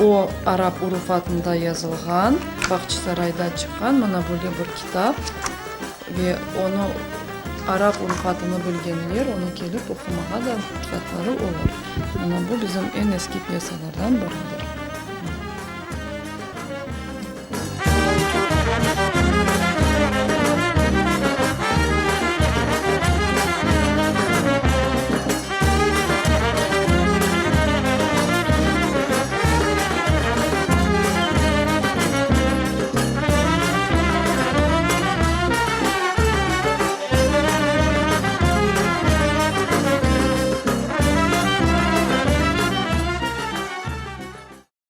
O, arap urufatında yazılğan, Bağçasarayda çıqqan mına böyle bir kitap ve onı arap urufatını bilgenler onı kelip oqumağa da fırsatları olur. Mına bu bizim eñ eski pyesalardan biridir.